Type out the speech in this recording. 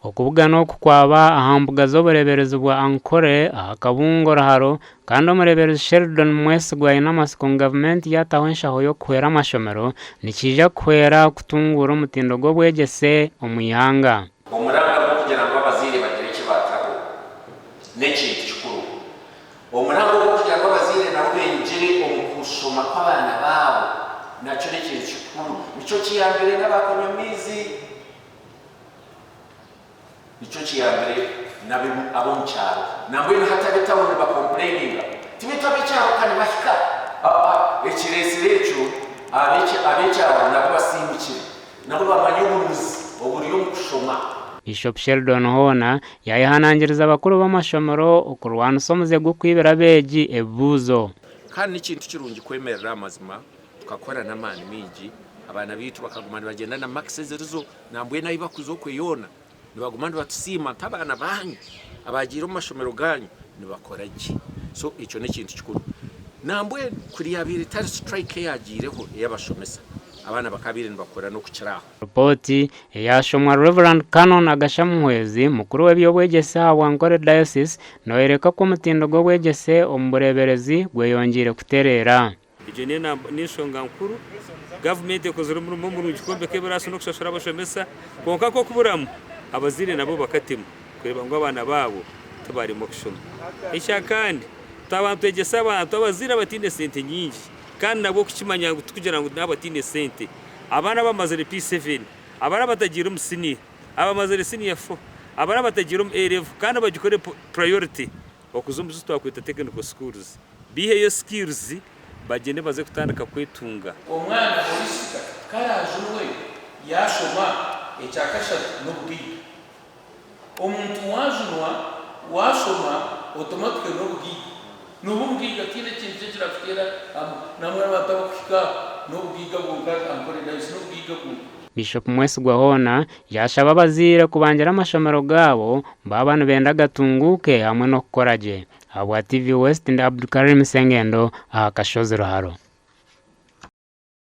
Okubugana oku kwaba aha mbuga z'obureeberezi bwa Ankole aha kabungo Ruharo kandi omureeberezi Sheldon Mwesigwa aine amatsiko ngu gavumenti yaataho enshaho y'okuhwera amashomero nikiija kuhwera kutunguura omutindo gw'obwegyese omu ihanga. Omuranga gw'okugira ngu abazaire bagire eki baataho n'ekintu kikuru. Omuranga ogw'okugira ngu abazaire nabo benyigire omu kushoma kw'abaana baabo nakyo n'ekintu kikuru. Nikyo kiyambire n'abaakonywa amaizi. Nikyo kiyambire n'ab'omu kyaro. Nambwenu hati ab'etawuni nibakompureyininga, Ti beitu ab'ekyaro ka nibahika? Aa, ekireetsire ekyo, ab'ekyaro nabo basiimukire. Nabo bamanya obunuzi oburi omu kushoma. Bishop Sheldon hoona yaayehanangiriza abakuru b'amashomero okurwanisa omuze gw'okwibira abeegi ebibuuzo. Kandi n'ekintu kirungi kwemerera aha mazima tukakora n'amaani maingi abaana baitu bakaguma nibagyenda na marks ezirizo nambwenu ahu bakuza okwe yoona nibaguma nibatusiima nk'abaana baanyu abaagiire omu mashomero gaanyu nibakora gye so ekyo n'ekintu kikuru. Nambwenu kuri yaabaire etari strike eyaagiireho ey'abashomesa, abaana bakaabaire nibakora n'okukira aho. Ripooti eyaashomwa Rev. Canon Agasha Muhwezi, mukuru w'eby'obwegyese aha Bwankore Diocese noyoreka oku omutindo gw'obwegyese omu bureeberezi gweyongyeire kutereera. Egyo n'enshonga nkuru. Gavumenti ekozire omurimo murungi kwombeka ebiraasi n'okushashura abashomesa kwonka nk'okuburamu, abazaire nabo bakatema kureeba ngu abaana baabo tibaremwa kushoma. Ekyakandi, twaba nitwegyesa abantu abazaire abataine sente nyingi kandi nabwo kukimanya ngu tikugira ngu n'abataine sente, abaana abamazire P7, abari abatagiire omu siniya, abamazire siniya fo, abari abatagiire omu A-level kandi bagikore priority okuza omu zi twakweta technical schools baiheyo skills bagyende baze kutandika kwetunga. Omwana holistika ku araajunwe yaashoma, ekya kashatu n'obugaiga. Omuntu waajunwa waashoma automatically n'obugaiga. Nooba omugaiga tihaine ekintu ki ekiraakuteera nangwa n'abantu abarikuhika aho n'obugaiga bwonka Ankole Diocese n'obugaiga bwonka. Bishop Mwesigwa hoona yaashaba abazaire kubangira amashomero gaabo baaba nibenda gatunguuke hamwe n'okukora gye. Ahabwa TV West ndi Abdukarim Sengendo aha Kashozi Ruharo.